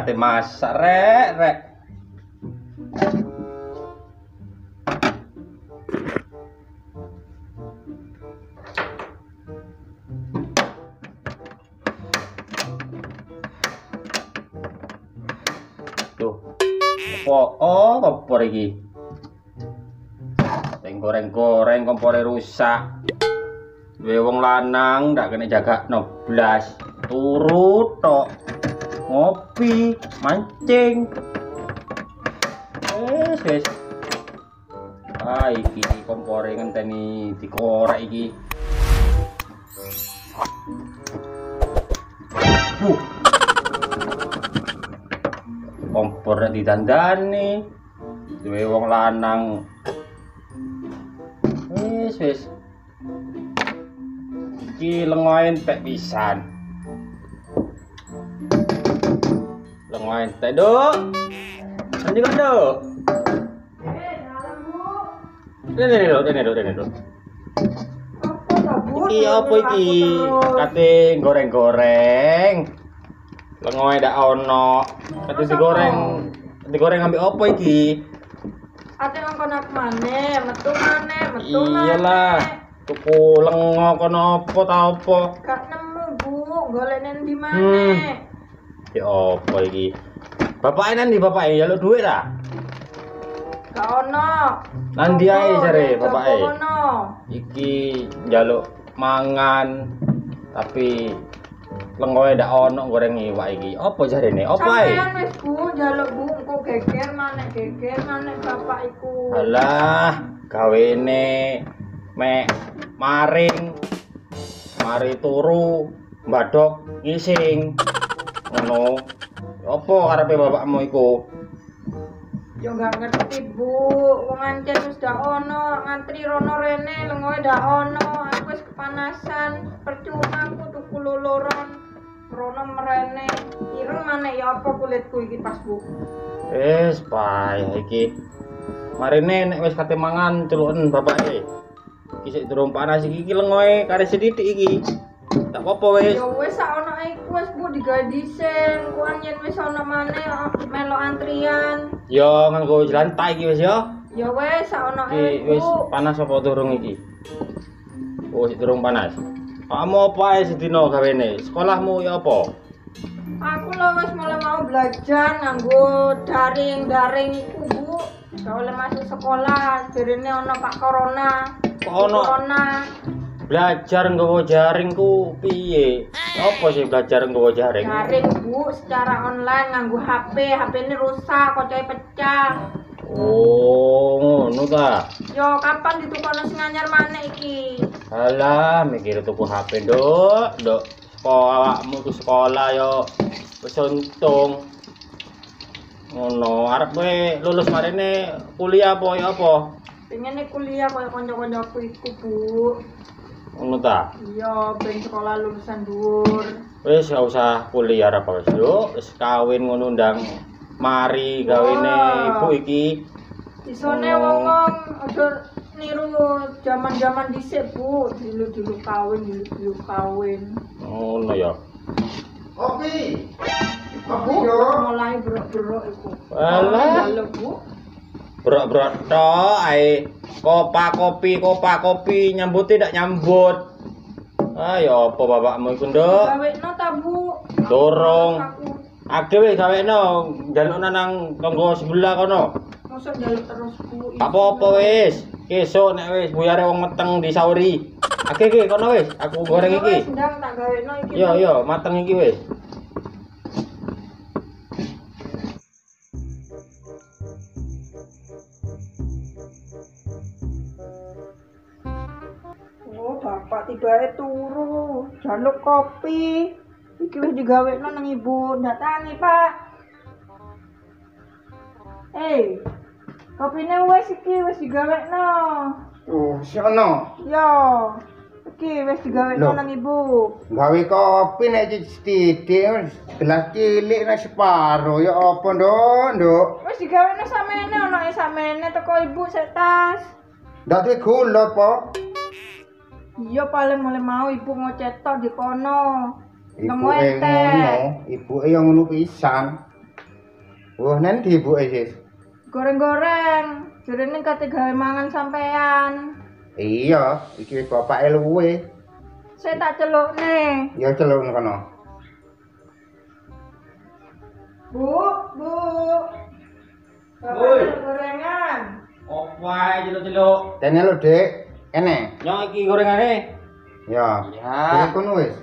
Kate masak rek, rek. Tuh. Apa oh kompor iki? Sing goreng-goreng kompore rusak. Duwe wong lanang ndak kena jagakno blas. Turu tok. Ngopi, mancing. Wis wis. Ah iki kompore ngenteni dikorek iki. Kompor nek didandani. Duwe wong lanang. Wis wis. Iki lengoe entek pisan. Lengoe entek, Duk. Endi kok, Duk? Dalem, Bu. Rene, Duk, rene, Duk, rene, Duk. Apa to, Bu? Iki apa iki? Kate goreng-goreng. Lengoe ndak ono. Kate digoreng, digoreng ambek apa iki? Ate ngongkon aku maneh, metu maneh, metu maneh. Iyalah, tuku lengo kono apa ta apa? Gak nemu, Bu. Golek nang ndi maneh? Ya apa iki? Bapake nang ndi bapake? Njaluk dhuwit ta? Gak ono. Nang ndi ae jare bapake? Ono. Iki njaluk mangan tapi lengoe ndak ono goreng iwak iki. Apa jarene? Apa ae? Sampeyan wis Bu, njaluk Bu engko geger maneh bapak iku. Alah, gawene mek maring. Mari turu, mbadok ngising. Ngono. Apa karepe bapakmu iku? Ya gak ngerti, Bu. Wong ancen wis ndak ono, ngantri rono rene lengoe ndak ono. Aku wis kepanasan, percuma aku tuku loloron. Rono mrene. Ireng maneh ya apa kulitku iki pas, Bu. Wis payah iki. Marine nek wis kate mangan celuken bapake. Iki sik durung panas iki, iki lengoe kare sithik iki. Tak apa-apa wis. Ya wis sak ono iku wis Bu digawe dhisik. Engko yen wis ono maneh melok antrian. Ya nganggo jlantai iki wis ya. Ya wis sak ono iki wis panas apa durung iki? Oh, sik durung panas. Kamu apa ae sedina gawene? Sekolahmu ya apa? Aku lho wis mulai mau belajar nganggo daring-daring iku, Bu. Gak oleh masuk sekolah, jarene ono Pak Corona. Kok ono? Corona. Belajar nggawa jaring ku piye? Apa sih belajar nggawa jaring? Jaring, Bu, secara online nganggo HP, HP-ne rusak, kocoke pecah. Oh, ngono ta. Yo, kapan ditukono sing anyar maneh iki? Alah, mikir tuku HP, Nduk. Nduk, awakmu ku sekolah yo wis untung. Ngono, arep kowe lulus marene kuliah apa ya apa? Pengene kuliah koyo kanca-kancaku iku, Bu. Ngono ta? Iya, ben sekolah lulusan dhuwur. Wis gak usah kuliah apa wis, Nduk. Wis kawin ngono ndang mari gawene ibu iki. Isone wong-wong aja niru jaman-jaman dhisik, Bu. Dilu-dilu kawin, dilu-dilu kawin. Ngono ya. Kopi. Kopi yo. Mulai brok-brok iku. Alah. Bu. Brok-brok tok ae. Kopa kopi, kopa kopi nyambute ndak nyambut. Ah ya apa bapakmu iku, Nduk? Gawekno ta, Bu? Dorong. Ade wis gawekno, njalukna nang tangga sebelah kono. Mosok njaluk terus, Bu. Gak apa-apa wis. Kesuk nek wis buyare wong meteng disauri. Ake iki kono wis, aku goreng iki. Wis ndang tak gawekno iki. Iya, iya, mateng iki wis. Oh, bapak tibae turu, njaluk kopi. Iki wis digawekno nang ibu, ndak tangi, Pak. Kopine wis iki wis digawekno. Oh, sik ono. Yo. Iki wis digawekno nang ibu. Gawe kopi nek sithik, gelas cilik nek separo ya apa, Nduk, Nduk? Wis digawekno samene onoke samene teko ibu sik tas. Ndak duwe gula, po? Iya paling mulai mau ibu ngoceh tok di kono. Ibuke ngono, ibuke yo ngono pisan. Wah, nanti ibuke, Sis. Goreng-goreng. Jarene kate gawe mangan sampean. Iya, iki wis bapake luwe. Saya tak celukne. Ya celuk kono. Bu, Bu. Woi. Gorengan. Opo ae celuk-celuk? Kene lho, Dik. Kene. Nyok iki gorengane. Ya. Ya. Kono wis.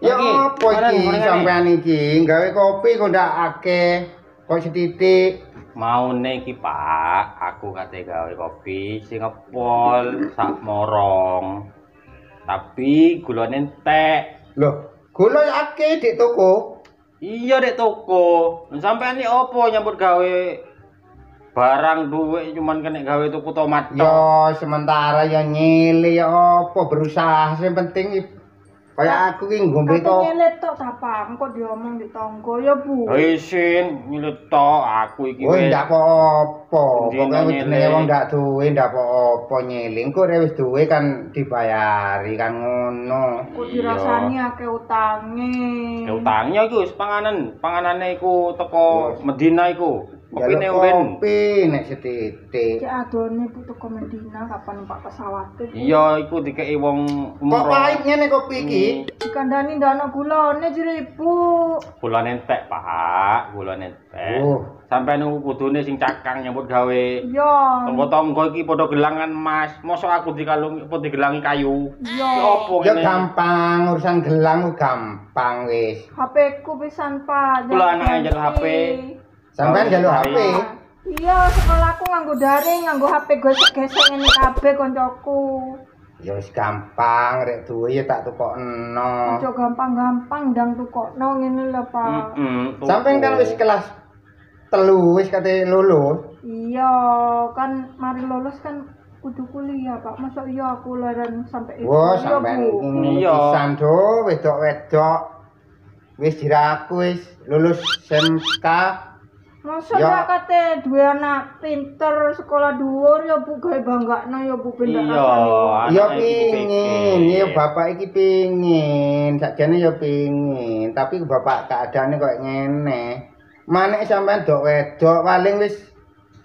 Ya apa iki sampean iki gawe kopi kok ndak akeh, kok sethithik. Maune iki, Pak, aku kate gawe kopi sing ngepol sak morong. Tapi gulane entek. Loh, gula akeh di toko. Iya dek toko. Sampean iki opo nyambut gawe barang duwe cuman kena gawe tuku tomat tok. Ya sementara ya nyile ya apa berusaha sing penting kaya aku ki ngombe to. Nyile tok ta, Pak? Engko diomong di tangga ya, Bu. Isin nyile tok aku iki wis. Ndak apa-apa. Pokoke jenenge wong ndak duwe ndak apa-apa nyile. Engko nek wis duwe kan dibayari kan ngono. Kok dirasani akeh utange. Ya utange iku wis panganan, panganane iku teko Medina iku. Kopine omben. Kopi nek sethithik. Cek adone Bu teko Medina kapan numpak pesawat. Iya, iku dikeki wong umroh. Kok pahit ngene kopi iki? Dikandani ndak ana gulane jere Ibu. Gulane entek, Pak. Gulane entek. Sampeyan niku kudune sing cakang nyambut gawe. Iya. Tonggo-tonggo iki padha gelangan emas. Mosok aku dikalung apa digelangi kayu. Iya. Opo ngene? Ya gampang, urusan gelang gampang wis. HP ku pisan, Pak. Kula anake njaluk HP. Sampeyan njaluk HP? Iya, sekolahku nganggo daring, nganggo HP gesek-gesek ngene kabeh koncoku. Ya wis gampang, rek duwe ya tak tukokno. Ojo gampang-gampang ndang tukokno ngene lho, Pak. Sampeyan kan wis kelas 3 wis kate lulus. Iya, kan mari lulus kan kudu kuliah, Pak. Mosok iya aku leren sampai itu. Wah, sampeyan iki pisan do, wedok-wedok. Wis diraku wis lulus SMK. Masa ya kate duwe anak pinter sekolah dhuwur ya Bu gawe banggakno ya Bu ben ndak rasane. Ya pingin, ya bapak iki pingin, sakjane ya pingin, tapi bapak keadaane koyo ngene. Manek sampean dok wedok paling wis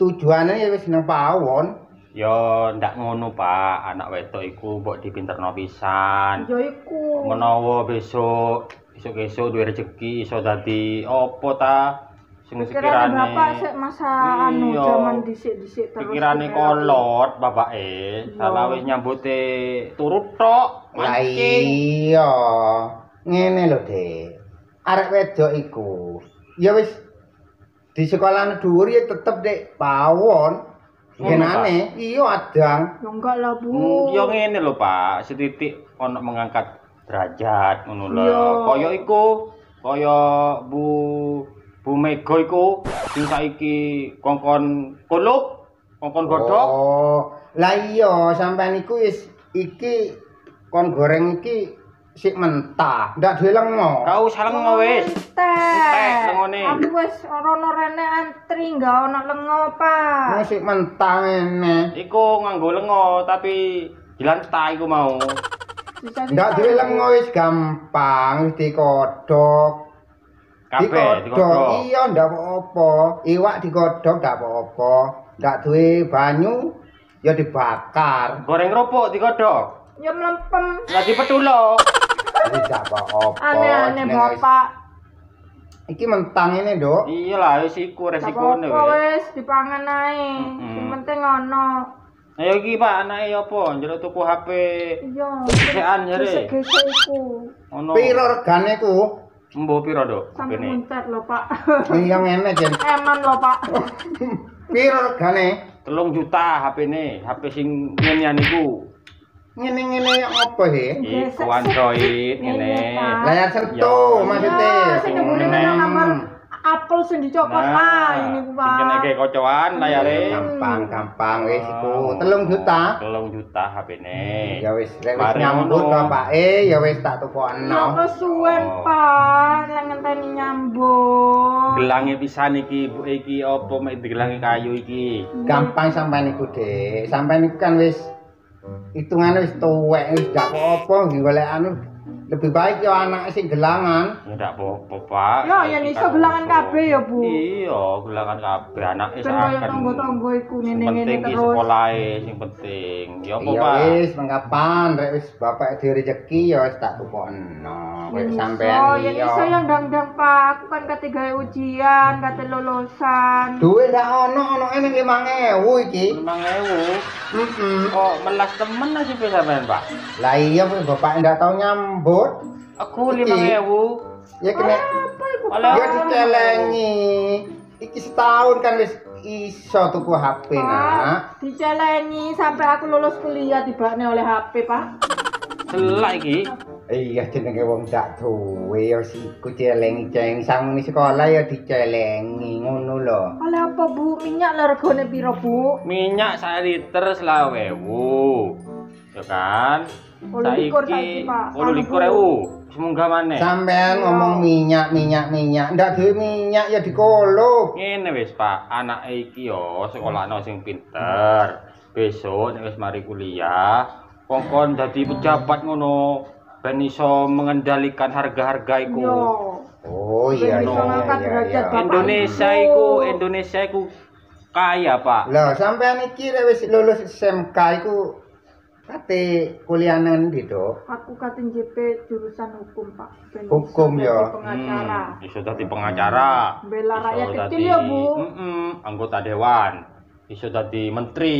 tujuane ya wis nang pawon. Ya ndak ngono, Pak. Anak wedok iku mbok dipinterno pisan. Ya iku. Menawa besok esuk-esuk duwe rejeki iso dadi apa ta? Sing sekirane bapak sik masa anu jaman dhisik-dhisik terus. Pikirane kolot bapake, salah wis nyambute turu tok, mancing. Iya. Ngene lho, Dik. Arek wedok iku ya wis di sekolah dhuwur ya tetep Dik pawon. Ngenane, iya adang. Ya enggak lah, Bu. Ya ngene lho, Pak, setitik ono mengangkat derajat ngono lho. Kaya iku, kaya Bu Mega iku sing saiki kongkon kulup, kongkon godhog. Oh, lah iya sampean iku wis iki kon goreng iki sik mentah, ndak duwe lengo. Gak usah lengo wis. Entek lengone. Aku wis rono rene antri gak ono lengo, Pak. Wis sik mentah ngene. Iku nganggo lengo tapi dilantah iku mau. Ndak duwe lengo wis gampang, wis dikodhok. Kabeh digodhog. Iya ndak apa-apa. Iwak digodhog ndak apa-apa. Ndak duwe banyu ya dibakar. Goreng kerupuk digodhog. Ya mlempem. Lah dipethulo. Ndak apa-apa. Aneh-aneh bapak. Iki mentang ini, Nduk. Iya lah wis iku resikone wis. Wis dipangan ae. Sing penting ono. Ayo iki Pak, anake apa? Njaluk tuku HP. Iya. Gesekan jare. Gesek iku. Ono. Piro regane ku? Mbo piro, Nduk? Sampe muntet lho, Pak. Iya ngene, Jen. Eman lho, Pak. Piro regane? 3 juta HP-ne, HP sing ngene niku. Ngene-ngene apa sih? Iku Android ngene. Layar sentuh maksudnya. Sing mburi nang kamar apel sing dicopot ah ini ku, Pak. Sing kene kocoan layare. Gampang-gampang wis iku 3 juta. 3 juta HP-ne. Ya wis lek wis nyambut bapake ya wis tak tukokno. Ya kesuwen, Pak, lek ngenteni nyambut. Gelange pisan iki ibuke iki apa mek digelangi kayu iki. Gampang sampean iku, Dik. Sampean iku kan wis hitungane wis tuwek wis gak apa-apa golek anu Lebih baik ya anak sing gelangan. Ya ndak apa-apa, Pak. Ya, yen iso gelangan kabeh ya, Bu. Iya, gelangan kabeh anake Ben kaya seakan. tangga-tangga iku Sing ngene-ngene penting ki terus. sekolahe sing penting. Ya apa, Iya Pak? wis, mengkapan rek wis bapak dhewe rezeki ya wis tak tukokno. Koyo Yen iso, sampean yen iya. iso yang ndang-ndang, Pak. Aku kan kate gawe ujian, kate lulusan. Duit ndak ono, ono ning 5.000 iki. 5.000. Heeh. Kok melas temen nasibe sampean, Pak? Lah iya bapak ndak tau nyambut. Aku Iki. 5.000. Ya kena Apa iku, Oleh Pak? ya dicelengi. Iki setahun kan wis iso tuku HP, Nak. Pak, dicelengi sampai aku lulus kuliah tibane oleh HP, Pak. Selak iki. Iya jenenge wong ndak duwe ya iku celengi-celengi sangune sekolah ya dicelengi ngono lho. Oleh apa, Bu? Minyak lah regane piro, Bu? Minyak sak liter 25.000. Ya kan? 28 saiki, Pak. 28.000. Semoga maneh. Sampean ngomong minyak minyak minyak, ndak duwe minyak ya dikolup. Ngene wis, Pak, anake iki yo sekolahno sing pinter. Besok nek wis mari kuliah, kongkon dadi pejabat ngono, ben iso mengendalikan harga-harga iku. Yo. Oh iya Ben iso iya ngangkat iya. derajat iya. bapak. Indonesia ibu. iku, Indonesia iku kaya, Pak. Lah sampean iki rek wis lulus SMK iku kate kuliah nang endi, Dok? Aku kate JP jurusan hukum, Pak. Ben iso Hukum, dadi ya. Pengacara. Iso dadi pengacara. Bela Iso rakyat kecil dadi- ya, Bu. Anggota dewan. Iso dadi menteri.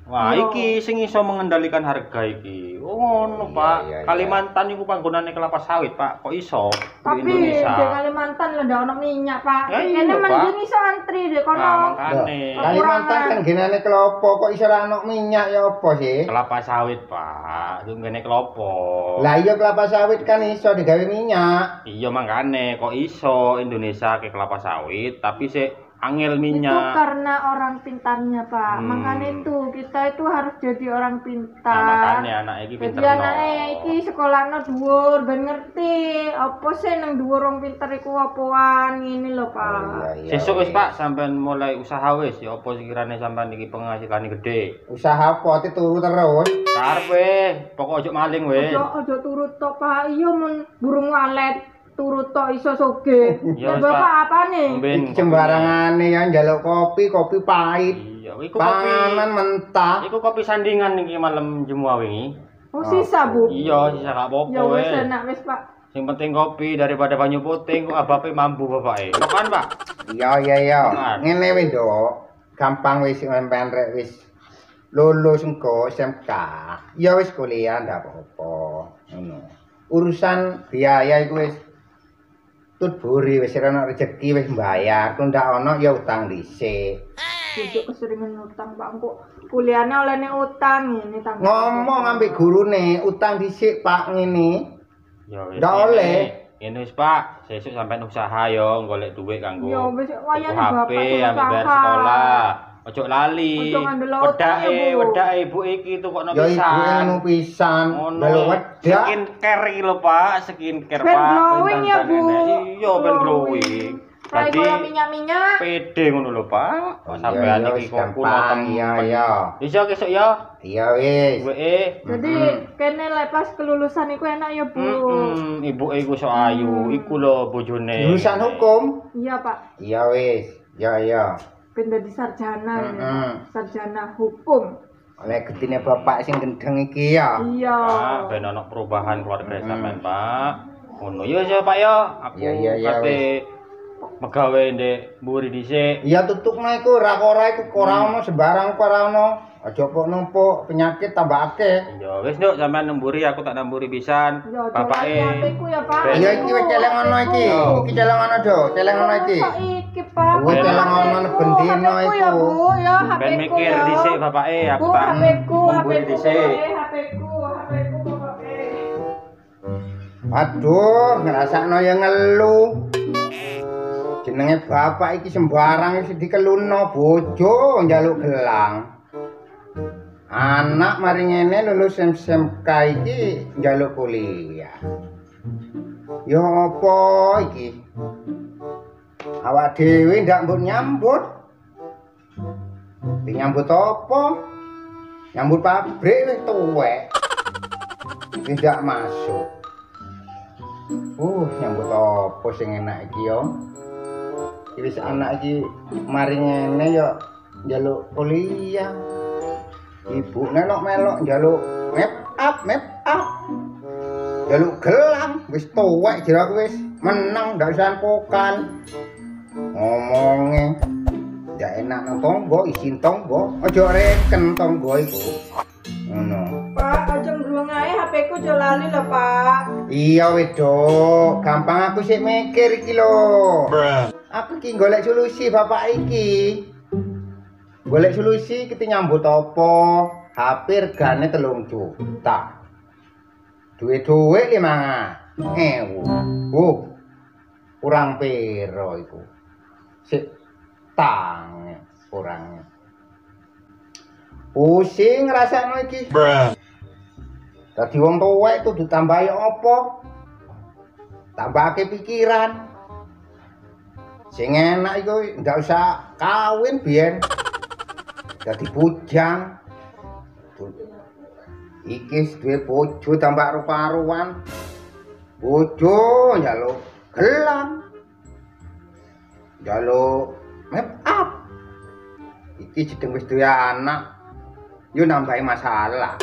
Wah, Iya. iki sing iso mengendalikan harga iki. Oh, ngono, Iya, Pak. iya, iya. Kalimantan iku panggonane kelapa sawit, Pak. Kok iso di Tapi di Indonesia? Kalimantan lho ndak ono minyak, Pak. Ya iya, Kene Pak. mending iso antri deh kono. Nah, Loh, makane. Kalimantan kan genane kelopo kok iso ora ono minyak ya apa sih? Kelapa sawit, Pak. Itu ngene kelopo. Lah iya kelapa sawit kan iso digawe minyak. Iya makane kok iso Indonesia ke kelapa sawit tapi sik angel Itu minyak. karena orang pintarnya, Pak. Makanya itu kita itu harus jadi orang pintar. Nah, makane anak iki pinter. Jadi anake iki sekolahno dhuwur ben ngerti apa sih nang dhuwur wong pinter iku opoan ngene lho, Pak. Iya, iya. Sesuk wis Pak sampean mulai usaha wis ya apa sekirane sampean iki penghasilane gede. Usaha apa turu terus? Karepe, pokok ojo maling wis. Ojo ojo turut tok, Pak. Iya mun burung walet turut tok iso soge. Iya, Lah wis, bapak Pak. apane? Mben Iki sembarangane ya njaluk kopi, kopi pahit. Iya, iku kopi. Panganan mentah. Iku kopi sandingan iki malam Jumat wingi. Oh sisa, Bu. Iya, sisa gak apa-apa Ya wis wis. enak wis, Pak. Sing penting kopi daripada banyu putih kok abape mambu bapake. Makan, Pak. Iya iya iya. Makan. Ngene wis, Nduk. Gampang wis sampean rek wis lulus engko SMK. Ya wis kuliah ndak apa-apa. Ngono. Urusan biaya iku wis tut buri wis ora ono rezeki wis mbayar. Ku ndak ono ya utang dhisik. Ojo keseringan utang, Pak. Engko kuliahnya olehne utang ngene tanggal. Ngomong ambek gurune utang dhisik Pak ngene. Ya wis. Ndak oleh. Ngene wis, Pak. Sesuk sampean usaha yo golek dhuwit kanggo. Ya wis tuku wayane HP bapak ambek bayar usaha. sekolah. Ojo lali. Ojo ngandel utang ya, Wedake, Bu. wedake ibu iki tukokno Ya ibu pisan. ngono pisan. Ngono. Njaluk wedak. Skincare iki lho, Pak. Skincare, Ben Pak. glowing ya, Bu. Iya, ben glowing. Rai Dadi kaya minyak-minyak. pede ngono lho, Pak. Kok sampean Iya, iki wis kok kuno gampang. temen. Iya iya. Iso kesuk ya. Iya wis. Ibuke. Jadi kene lek pas kelulusan iku enak ya, Bu. Ibuke iku sok ayu. Iku lho bojone. Jurusan hukum. Iya, Pak. Iya wis. Iya iya. Ben dadi sarjana ya. Sarjana hukum. Oleh getine bapak sing gendeng iki ya. Iya. Pak, ben ono perubahan keluarga sampean, Pak. Ngono ya wis ya, Pak ya. Aku Iya, iya, iya, kate megawe ndek mburi dhisik. Iya tutukno iku ora ora iku ora ono sembarang ku ora ono. Aja kok numpuk penyakit tambah akeh. Ya wis nduk sampean nemburi aku tak nemburi pisan. Ya aja Bapake. lali HP-ku ya, Pak. Iya iki wis celeng ono iki. Iki celeng ono do, celeng ono iki. Kok iki, Pak? Wis celeng ono HP-ku, bendino HP-ku ya, iku. Bu, ya HP-ku. Ben mikir ya. dhisik bapake aku Bu, tak HP-ku, nemburi HP-ku, dhisik. HP-ku, HP-ku bapake. Aduh, ngrasakno ya ngelu. Jenenge bapak iki sembarang wis dikeluno bojo njaluk gelang. Anak mari ngene lulus SMK iki njaluk kuliah. Ya apa iki? Awak dhewe ndak mbok nyambut. Dinyambut apa? Nyambut pabrik wis tuwek. Tidak masuk. Nyambut apa sing enak iki yo? Iki wis anak iki mari ngene yo njaluk kuliah. Ibu melok-melok njaluk make up, make up. Njaluk gelang, wis tuwek jare aku wis menang ndak usah pokal. Ngomonge ndak enak nang tangga, isin tangga, aja reken tangga iku. Ngono. Pak, aja ngruweng ae HP ku aja lali lho, Pak. Iya wedok, gampang aku sik mikir iki lho. Aku iki golek solusi bapak iki. Golek solusi kita nyambut apa? HP regane 3 juta. Duwe-duwe 5.000. Kurang piro iku? Sik tang kurangnya. Pusing ngrasakno iki. Dadi wong tuwek itu ditambahi apa? Tambahake pikiran. Sing enak iku ndak usah kawin biyen. Dadi bujang. Iki duwe bojo tambah rupa-ruan. Bojo njaluk gelang. Njaluk make up. Iki jedeng wis duwe anak. Yo nambahi masalah.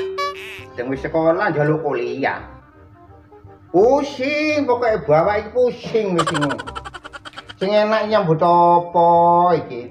Jedeng wis sekolah njaluk kuliah. Pusing pokoke bapak iki pusing wis iki. Sing enak nyambut apa iki?